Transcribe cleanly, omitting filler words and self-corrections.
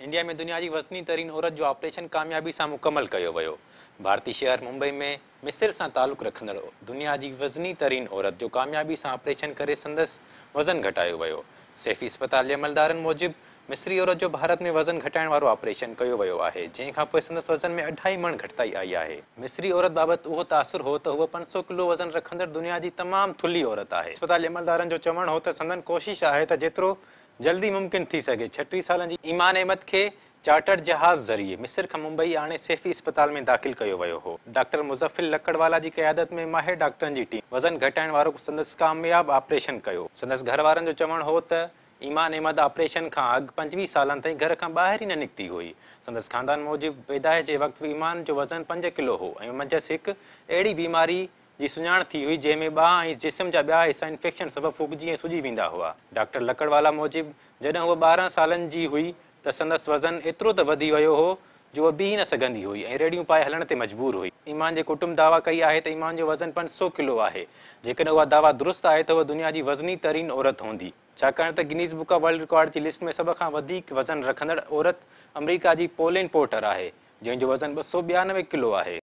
India ۾ دنيا جي وزني ترين عورت جو آپريشن ڪاميابي سان مڪمل ڪيو ويو. ڀارتي شهر ممبئي ۾ مصر سان تعلق رکندڙ دنيا جي وزني ترين عورت جو ڪاميابي سان آپريشن ڪري سندس وزن گهٽايو ويو. سيفي اسپتال جي عملدارن موجب مصري عورت جو ڀارت ۾ وزن گهٽائڻ وارو آپريشن ڪيو ويو آهي، جنهن کانپوء سندس وزن ۾ اڍائي مڻ گهٽتائي آئي آهي. مصري عورت بابت اهو تاثر هو ته هوء 500 ڪلو وزن رکندڙ دنيا جي تمام ٿلهي عورت آهي. اسپتال جي عملدارن جو چوڻ هو ته سندن ڪوشش آهي ته جيترو جلدي ممڪن ٿي سگهي. 36 سالن جي ايمان احمد کي چارٽرڊ جهاز ذريعي مصر کان ممبئي آڻي سيفي اسپتال ۾ داخل ڪيو ويو هو. ڊاڪٽر مظفر لڪڙوالا جي قيادت ۾ ماهر ڊاڪٽرن جي ٽيم وزن گهٽائڻ وارو سندس ڪامياب آپريشن ڪيو. سندس گهر وارن جو چوڻ هو ته ايمان احمد آپريشن کان اڳ 25 سالن تائين گهر کان ٻاهر ئي نه نڪتي هئي. سندس خاندان موجب پيدائش جي وقت ايمان جو وزن 5 ڪلو هو ۽ منجهس هڪ اهڙي بيماري جي سڃاڻ ٿي هئي، جنهن ۾ ٻانهن ۽ جسم جا ٻيا حصا انفيڪشن سبب ڦوڪجي ۽ سڄي ويندا هئا. ڊاڪٽر لڪڙوالا موجب، جڏهن هوء 12 سالن جي هئي ته سندس وزن ايترو ته وڌي ويو هو جو هوء بيهي نه سگهندي هئي ۽ ريڙهيون پائي هلڻ تي مجبور هئي. ايمان جي ڪٽنب دعويٰ ڪئي آهي ته ايمان جو وزن 500 ڪلو آهي. جيڪڏهن اها دعويٰ درست آهي ته هوء دنيا جي وزني ترين عورت هوندي. ڇاڪاڻ ته Guinness book of world record جي لسٽ ۾ سڀ کان وڌيڪ وزن رکندڙ عورت آمريڪا جي پولين پورٽر آهي، جنهن جو وزن 292 ڪلو آهي.